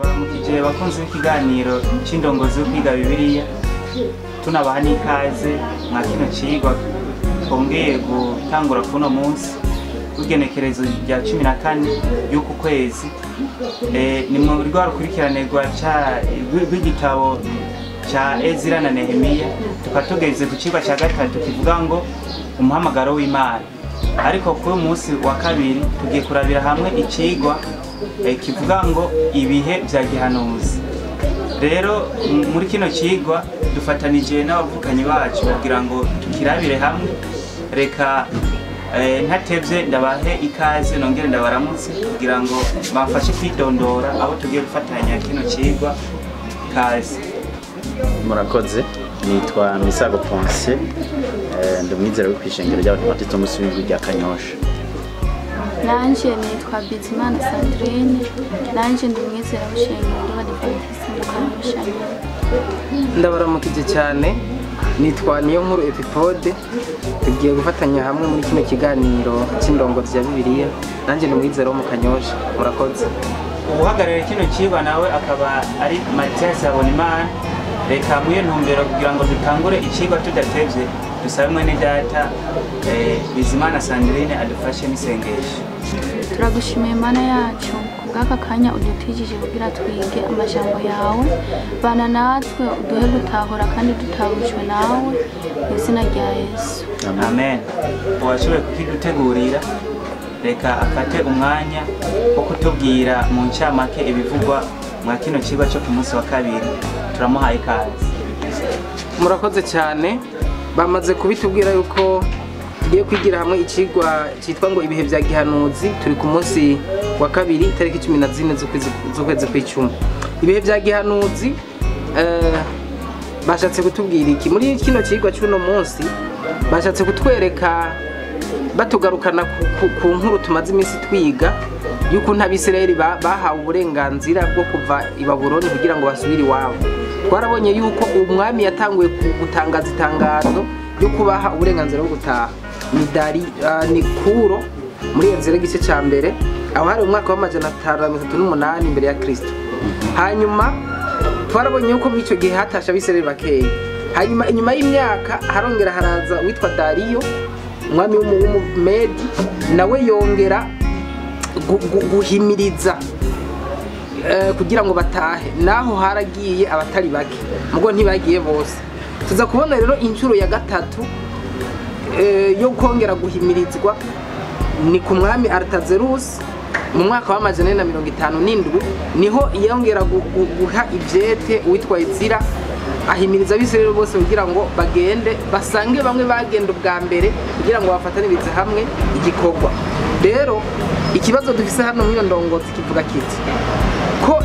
Turabaramukije bakunzi b'ikiganiro c'indongozi yo kwiga Bibiliya, tunabaha n'ikaze mwa kino cigwa twongeye gutangura kuno munsi w'igenekerezo rya 14 y'uku kwezi. Ni mu rwa rukurikirane rw'igitabo ca Ezira na Nehemiya, tukaba tugeze ku cigwa ca gatatu kivuga ngo umuhamagaro w'Imana. Ariko kuri uyu munsi wa kabiri tugiye kurabira hamwe icigwa kivuga ngo ibihe vya gihanuzi. Rero muri kino cigwa dufatanije n'abavukanyi bacu kugira ngo tukirabire hamwe. Reka ntatevye ndabahe ikaze nongere ndabaramutse kugira ngo bamfashe kwidondora abo tugiye gufatanya kino cigwa. Kaze. Murakoze, nitwa Misago Ponce, ndi umwizera wo kw'ishengero ry'Abadivantisiti b'umunsi w'indwi rya Kanyosha. Nanje nitwa Bizimana Sandrine, nanje ndi umwizera w'ishengero ry'Abadivantisiti mu Kanyosha. Ndabaramukije cyane, nitwa Niyonkuru Epipode, tugiye gufatanya hamwe muri kino kiganiro c'indongozi ya Bibiliya, nanje ndi umwizera wo mu Kanyosha. Murakoze. Uwuhagarariye kino cigwa nawe akaba ari Mathias Habonimana. Reka mwiyo ntumbero kugira ngo dutangure icigwa tudatevye, dusabe mwene data Bizimana Sandrine adufashe n'isengesho. Turagushimiye Mana yacu kubw'aka kanya udutijije kugira twige amajambo yawe, bana natwe uduhe gutahura kandi dutahujwe nawe, mu izina rya Yesu. Amen. Uwashoboye kukidutegurira reka afate umwanya wo kutubwira mu ncamake ibivugwa mwa kino cigwa cyo ku munsi wa kabiri. Turamuhaye ikaze. Murakoze cyane, bamaze kubitubwira yuko tugiye kwigira hamwe icigwa citwa ngo ibihe vya gihanuzi. Turi ku munsi wa kabiri itariki 14 z'ukwezi kw'icumi. Ibihe vya gihanuzi bashatse kutubwira iki muri kino cigwa cy'uno munsi? Bashatse kutwereka batugarukana ku nkuru tumaze iminsi twiga yuko Abisirayeli bahawe uburenganzira bwo kuva i Babuloni kugira ngo basubire iwabo. Twarabonye yuko umwami yatanguye gutangaza itangazo ryo kubaha uburenganzira bwo gutaha. Ni ni Kuro muri Ezira igice ca mbere, aho hari umwaka wa 538 imbere ya Kristo. Hanyuma twarabonye yuko muri ico gihe hatashe Abisirayeli bakeya. Hanyuma inyuma y'imyaka harongera haraza witwa Dariyo, umwami w'Umumedi, nawe yongera guhimiriza kugira ngo batahe. Naho haragiye abatari bake, mugo ntibagiye bose. Tuza kubona rero inshuro ya gatatu yo kongera guhimirizwa ni ku mwami Artazerusi mu mwaka wa 457, niho yongera guha ivyete uwitwa Ezira, ahimiriza Abisirayeli bose kugira ngo bagende basange bamwe bagenda ubwa mbere kugira ngo bafatanirize hamwe igikorwa. Rero ikibazo dufise hano mwino ndongozi kivuga kiti ko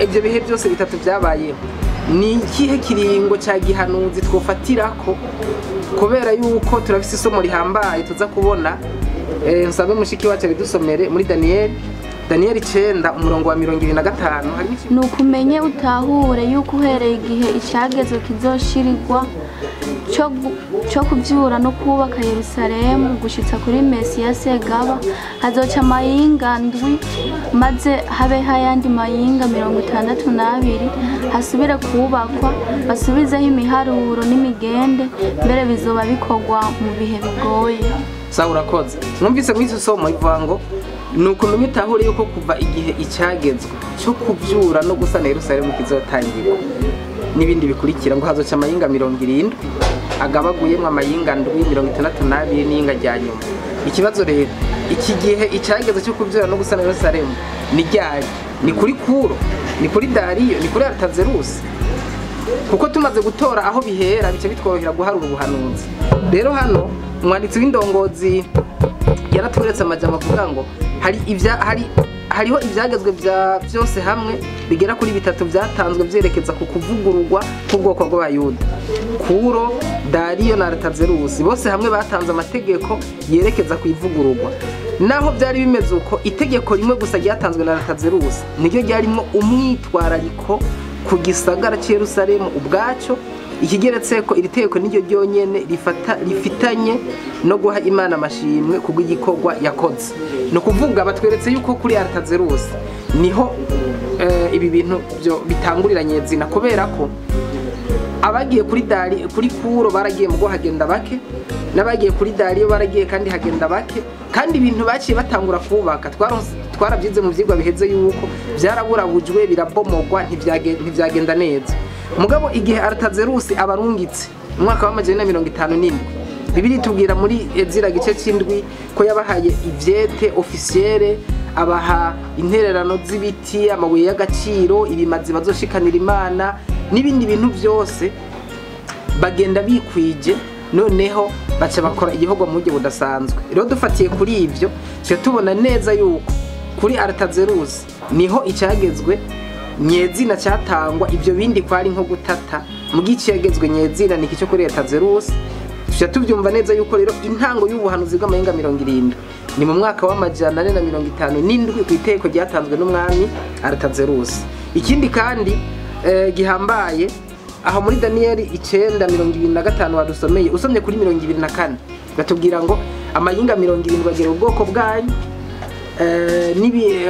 ibyo bihe byose bitatu byabayeho, ni ikihe kiringo ca gihanuzi twofatirako? Kubera yuko turafise isomo rihambaye tuza kubona. Nsabe mushiki wacu bidusomere muri Daniel 9 umurongo wa 25. Nukumenye utahure yuko uhereye igihe icagezo kizoshirirwa cyo kuvyura no kubaka Yerusalemu gushitsa kuri Mesiya Segaba, hazoca amayinga ndwi, maze habe hayandi mayinga 62 hasubire kubakwa, basubizeho imiharuro n'imigende, mbere bizoba bikorwa mu bihe bigoye. Sawa, urakoze. Numvise muri ico somo ivuga ngo nukumenye utahure yuko kuva igihe icagezwe cyo kuvyura no gusana Yerusalemu kizotangirwa n'ibindi bikurikira, ngo hazoca amayinga 70 agabaguyemwo amayinga ndwi 62 n'iyinga rya nyuma. Ikibazo rero, iki gihe icageze cyo kuvyura no gusana Yerusalemu ni ryari? Ni kuri Kuro? Ni kuri Dariyo? Ni kuri Artazerusi? Kuko tumaze gutora aho bihera bice bitworohera guharura ubuhanuzi. Rero hano umwanditsi w'indongozi yaratweretse amajambo avuga ngo hariho ivyagezwe vya byose hamwe bigera kuri bitatu byatanzwe vyerekeza ku kuvugururwa k'ubwoko bw'Abayuda. Kuro, Dariyo na Artazerusi bose hamwe batanze amategeko yerekeza ku ivugururwa. Naho byari bimeze uko, itegeko rimwe gusa ryatanzwe na Artazerusi niryo ryarimo umwitwarariko ku gisagara cy'Yerusalemu ubwaco, Ikigeretse ko iri tegeko niryo ryonyene rifitanye no guha Imana amashimwe kubw'igikorwa yakoze. Ni ukuvuga batweretse yuko kuri Aritazerusi niho ibi bintu byo bitanguriranye zina, kubera ko abagiye kuri Dari kuri Kuro baragiye mu hagenda bake, n'abagiye kuri Dariyo baragiye kandi hagenda bake, kandi ibintu baciye batangura kubaka twarabyize mu vyigwa biheze yuko byaraburabujwe birabomogwa ntivyagenda neza. Mugabo igihe Aritazerusi abarungitse mu mwaka wa 457, Bibiliya itubwira muri Ezira gice c'indwi ko yabahaye ivyete officiere, abaha intererano z'ibiti, amabuye y'agaciro, ibimazi bazoshikanira Imana n'ibindi bintu byose, bagenda bikwije. Noneho baca bakora igihugu mu buryo budasanzwe. Rero dufatiye kuri ivyo twe tubona neza yuko kuri Aritazerusi niho icyagezwe nyezina cyatangwa, ibyo bindi kwari nko gutata. Mu giciyagezwe nyezina ni cyo kuri Aritazerusi. Tujya tubyumva neza yuko rero intango y'ubuhanuzi bw'amahinga 70 ni mu mwaka wa 457 ku iteko ryatanzwe n'umwami Aritazerusi. Ikindi kandi gihambaye aho muri Danieli 9:25 wadusomeye, usomye kuri 24 batubwira ngo amahinga 70 agera ubwoko bwanyu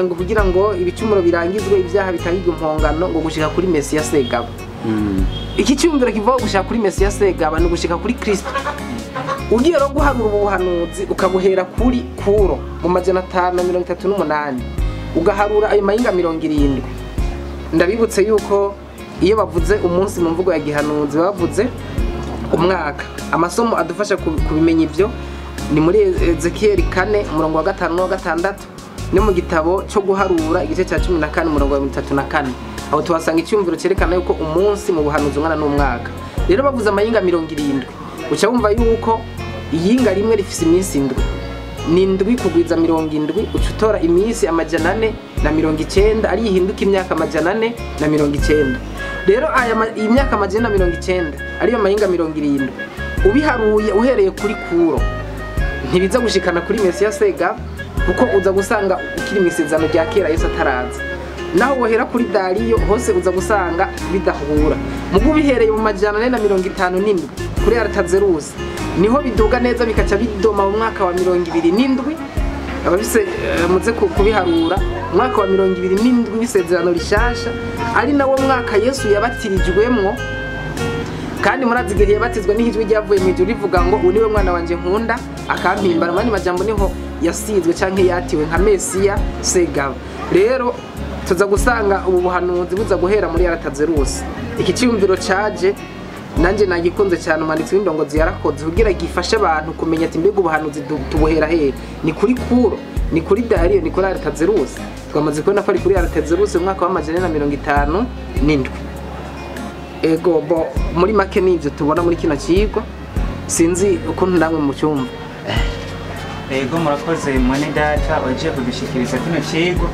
ngo kugira ngo ibicumuro birangizwe, ibyaha bitangirwe impongano, ngo gushika kuri Mesiya Segaba. Iki cyumviro kivuga gushika kuri Mesiya Segaba ni gushika kuri Kristo. Ugiye ro guharura ubuhanuzi ukabuhera kuri Kuro mu 538 ugaharura ayo mahinga 70. Ndabibutse yuko iyo bavuze umunsi mu mvugo ya gihanuzi bavuze umwaka. Amasomo adufasha kubimenya ivyo ni muri Ezekiel 4 umurongo wa 5 n'uwa 6, no mu gitabo cyo guharura igice cya 14 umurongo wa 34. Aho tuhasanga icyumviro cyerekana yuko umunsi mu buhanuzi ungana n'umwaka. Rero bavuze amahinga 70, uca wumva yuko iyinga rimwe rifise iminsi 7, ni 7 kugwiza 70, uca utora iminsi 490 ari ihinduka imyaka 490. Rero aya imyaka 490 ariyo mahinga 70 ubiharuye uhereye kuri Kuro ntibiza gushikana kuri Mesiya Sega, kuko uza gusanga ukiri mu isezerano rya kera Yesu ataraza. Naho wohera kuri Dariyo hose uza gusanga bidahura. Mugu bihereye mu 457 kuri Aritazerusi niho biduga neza bikaca bidoma mu mwaka wa 27. Ababise muze kubiharura, mwaka wa 27 w'isezerano rishasha, ari nawo mwaka Yesu yabatirijwemwo. Kandi murazi igihe yabatizwa n'ijwi ryavuye mu ijuru rivuga ngo uyu niwe mwana wanje nkunda akampimbara. Mani majambo niho yasizwe canke yatiwe nka Mesiya Segaba. Rero tuza gusanga ubu buhanuzi buza guhera muri Aritazerusi. Iki cyumviro caje nanje nagikunze cyane, umwanditsi w'indongozi yarakoze kugira gifashe abantu kumenya ati mbega ubuhanuzi tubuhera hehe? Ni kuri Kuro, ni kuri Dariyo, ni kuri Aritazerusi. Twamaze kubona ko ari kuri Aritazerusi mu mwaka wa 457. Ego bo muri make nivyo tubona muri kino cigwa, sinzi ukuntu namwe mu cyumva. Ego murakoze mwene data waje kudushikiriza kino cigwa.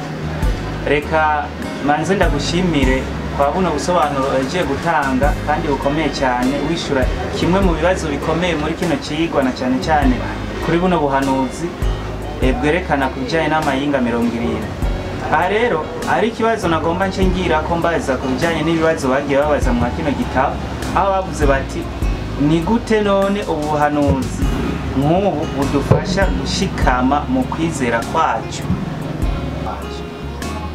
Reka manze ndagushimire kwa buno busobanuro waje gutanga kandi bukomeye cyane, wishura kimwe mu bibazo bikomeye muri kino cigwa na cyane cyane kuri buno buhanuzi bwerekana kubijanye n'amahinga 70. Aha rero ari ikibazo nagomba nce ngira ko mbaza ku bijanye n'ibibazo bagiye babaza mu kino gitabo, aho bavuze bati ni gute none ubuhanuzi nk'ubu budufasha gushikama mu kwizera kwacu?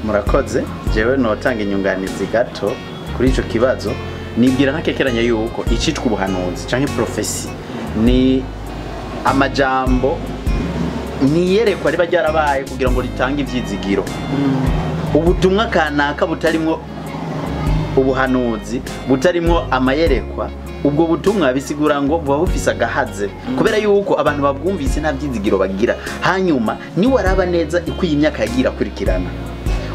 Murakoze. Jewe notanga inyunganizi gato kuri ico kibazo. Nibwira ntakekeranya yuko icitwa ubuhanuzi canke prophecy ni amajambo niyerekwa riba ryarabaye kugira ngo ritange ivyizigiro. Ubutumwa kanaka butarimwo ubuhanuzi, butarimwo amayerekwa, ubwo butumwa bisigura ngo buba bufise agahaze, kubera yuko abantu babwumvise nta vyizigiro bagira. Hanyuma ni waraba neza uko iyi myaka yagira kurikirana,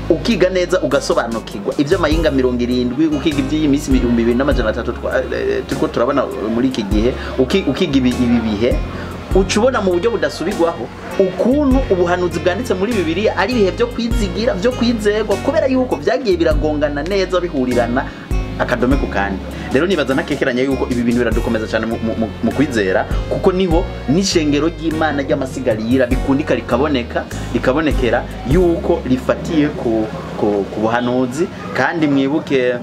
ukiga neza ugasobanukirwa ibyo amahinga 70, ukiga iby'iyi minsi 2300 turiko turabona muri iki gihe, ukiga ibi bihe, ucubona mu buryo budasubirwaho ukuntu ubuhanuzi bwanditse muri Bibiliya ari ibihe byo kwizigira, byo kwizerwa, kubera yuko byagiye biragongana neza bihurirana akadome ku kandi. Rero nibaza ntakekeranya yuko ibi bintu biradukomeza cyane mu kwizera, kuko niho n'ishengero ry'Imana ry'amasigarira bikundika rikaboneka, rikabonekera yuko rifatiye ku buhanuzi. Kandi mwibuke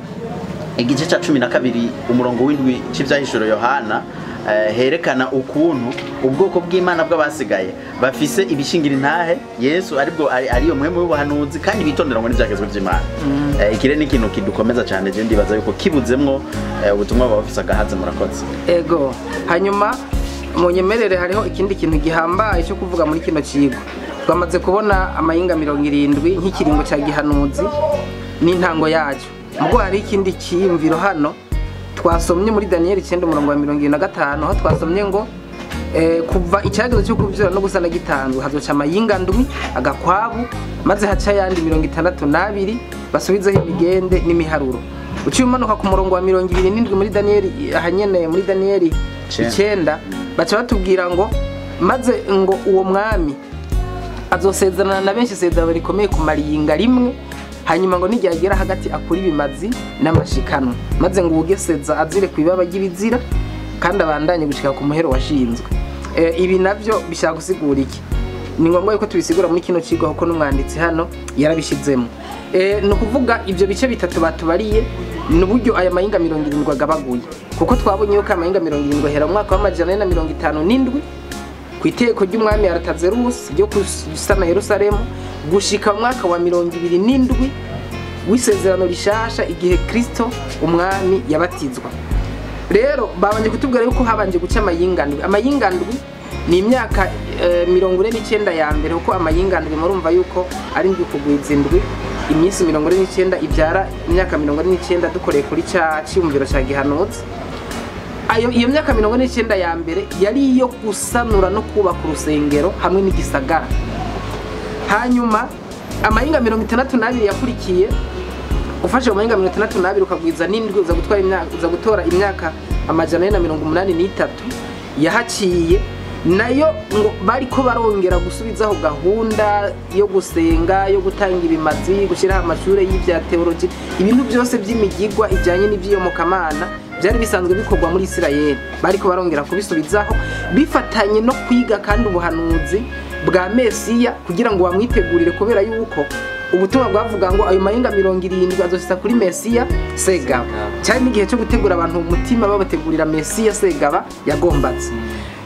igice cya 12 umurongo w'indwi cy'ibyahishuro Yohana, herekana ukuntu ubwoko bw'Imana bw'abasigaye bafise ibishingira intahe Yesu aribwo ariyo mwemu w'ubuhanuzi kandi bitondera ngo n'ibyagezwe by'Imana. Ikire ni ikintu kidukomeza cyane, je ndibaza yuko kibuzemwo ubutumwa buba bufise agahaze. Murakoze. Ego, hanyuma munyemerere hariho ikindi kintu gihambaye cyo kuvuga muri kino cigwa. Twamaze kubona amayinga 70 nk'ikiringo cya gihanuzi n'intango yacyo. Mugo hari ikindi cyiyumviro hano twasomye muri Daniel 9 umurongo wa 75, aho twasomye ngo kuva icyagezo cyo kubyura no gusana gitanzwe hazoca amayinga ndwi agakwabu, maze haca yandi 62 basubizeho imigende n'imiharuro. Uciye umanuka ku murongo wa 27 muri Daniel, ahanyene muri Daniel 9, baca batubwira ngo maze ngo uwo mwami azosezerana na benshi isezerano rikomeye kumara iyinga rimwe, hanyuma ngo n'igihe agera hagati akura ibimazi n'amashikano, maze ngo uwugeseza azire ku ibaba ry'ibizira kandi abandanye gushika ku muhero washinzwe. Ibi navyo bishaka gusigura iki? Ni ngombwa yuko tubisigura muri kino cigwa kuko n'umwanditsi hano yarabishizemo. Ni ukuvuga ibyo bice bitatu batubariye ni uburyo aya mayinga 70 agabaguye, kuko twabonye yuko amayinga 70 ahera mu mwaka wa 457 ku iteko ry'umwami Artaxerxes ryo gusana Yerusalemu gushika mu mwaka wa 27 w'isezerano rishasha, igihe Kristo umwami yabatizwa. Rero babanje kutubwira yuko habanje guca amayinga ndwi. Amayinga ndwi ni imyaka 49 ya mbere, kuko amayinga ndwi murumva yuko ari ndwi kugwiza indwi, iminsi 49 ibyara imyaka 49 dukoreye kuri ca cyumviro ca gihanuzi. Ayo iyo myaka 49 ya mbere yari iyo gusanura no kubaka urusengero hamwe n'igisagara. Hanyuma amayinga 62 yakurikiye, ufashe amayinga 62 ukagwiza n'indwi uza gutwara imyaka, uza gutora imyaka 483 yahaciye, nayo ngo bariko barongera gusubizaho gahunda yo gusenga, yo gutanga ibimazi, gushyiraho amashure y'ibya theology, ibintu byose by'imigigwa ijyanye n'iby'iyomokamana byari bisanzwe bikorwa muri Isirayeli, bariko barongera kubisubizaho bifatanye no kwiga kandi ubuhanuzi bwa Mesiya kugira ngo bamwitegurire, kubera yuko ubutumwa bwavuga ngo ayo mayinga 70 azoshitsa kuri Mesiya Segaba. Cyari n'igihe cyo gutegura abantu umutima babategurira Mesiya Segaba yagombatse.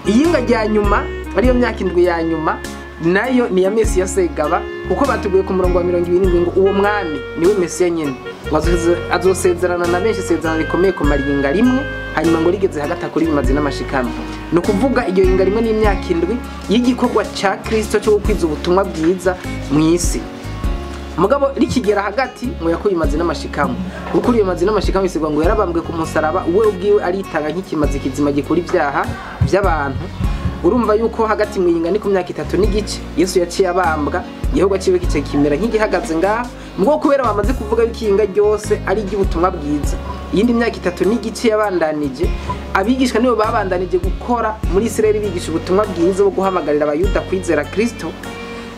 Iyinga rya nyuma ariyo myaka indwi ya nyuma nayo ni ya Mesiya Segaba, kuko batuguye ku murongo wa 77 ngo uwo mwami niwe Mesiya nyene azosezerana na benshi isezerano rikomeye kumara iyinga rimwe, hanyuma ngo rigeze hagati akora ibimazi n'amashikano. Ni ukuvuga iryo yinga rimwe n'imyaka indwi y'igikorwa ca Kristo cyo gukwiza ubutumwa bwiza mu isi. Mugabo rikigera hagati ngo yakuye imazi n'amashikamo, kuko iyo mazi n'amashikamo bisigwa ngo yarabambwe ku musaraba, we ubwiwe aritanga nk'ikimazi kizima gikura ibyaha by'abantu. Urumva yuko hagati mu yinga ni ku myaka 3 n'igice Yesu yaciye abambwa, igihugu ciwe kice kimera nk'igihagaze ngaho, mugabo kubera bamaze kuvuga yuko iyinga ryose ari iry'ubutumwa bwiza, iyindi myaka 3 n'igice yabandanije abigishwa nibo babandanije gukora muri Isirayeli bigisha ubutumwa bwiza bwo guhamagarira abayuda kwizera Kristo.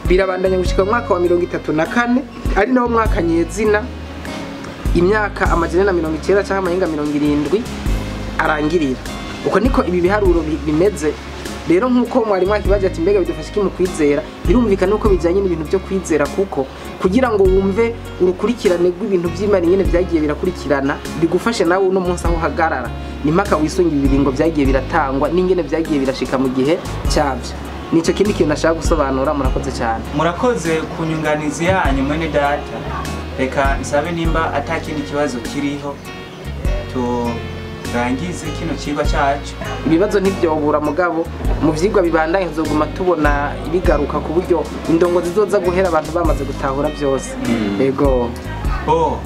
Birabandanya gushika mu mwaka wa 34 ari nawo mwaka nyezina imyaka 490 cyangwa amahinga 70 arangirira. Uko niko ibi biharuro bimeze. Rero nkuko mwari mwakibaje ati mbega bidufasha iki mu kwizera, birumvikana uko bijanye n'ibintu byo kwizera, kuko kugira ngo wumve urukurikirane rw'ibintu by'Imana nyene byagiye birakurikirana bigufashe nawe uno munsi aho hagarara, ni mpaka wisunga ibiringo byagiye biratangwa n'ingene byagiye birashika mu gihe cyabyo. Nico kindi kintu nashaka gusobanura. Murakoze cyane. Murakoze ku nyunganizi yanyu mwene data. Reka nsabe nimba atakindi kibazo kiriho turangize kino cigwa cyacu. Ibibazo ntibyobura mugabo mu vyigwa bibandanye tuzoguma tubona ibigaruka ku buryo indongo zizoza guhera abantu bamaze gutahura byose. Yego. Oh,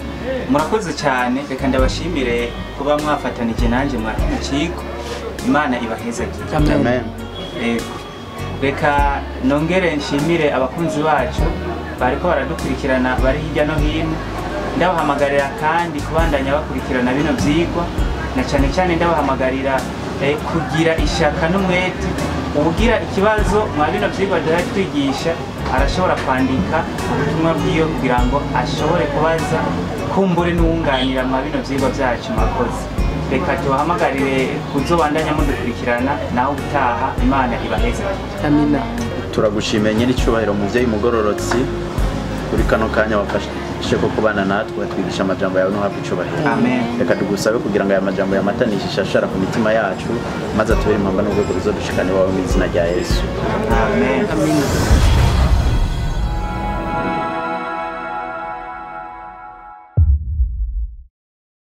murakoze cyane. Reka ndabashimire kuba mwafatanije nanje mwa kino cigwa. Imana ibahezagire. Amen. Yego. Reka nongere nshimire abakunzi bacu bariko baradukurikirana bari hirya no hino, ndabahamagarira kandi kubandanya bakurikirana bino vyigwa, na cyane cyane ndabahamagarira kugira ishaka n'umwete. Ubugira ikibazo mwa bino vyigwa duhora twigisha arashobora kwandika ubutumwa bwiwe kugira ngo ashobore kubaza kumbure n'uwunganira mwa bino vyigwa vyacu. Mwakoze. Reka tubahamagarire kuzobandanya mudukurikirana naho ubutaha. Imana ibaheze. Amina. Turagushimiye nyiri icyubahiro muvyeyi mugororotsi kuri kano kanya wafashe Sheko kubana natwe twigisha amajambo yawe ntuhabwe icubahiro. Amen. Reka tugusabe kugira ngo aya majambo yamatanishe ishashara ku mitima yacu, maze atubere impamba n'urwego ruzodushikana iwawe mu izina rya Yesu. Amen. Amina.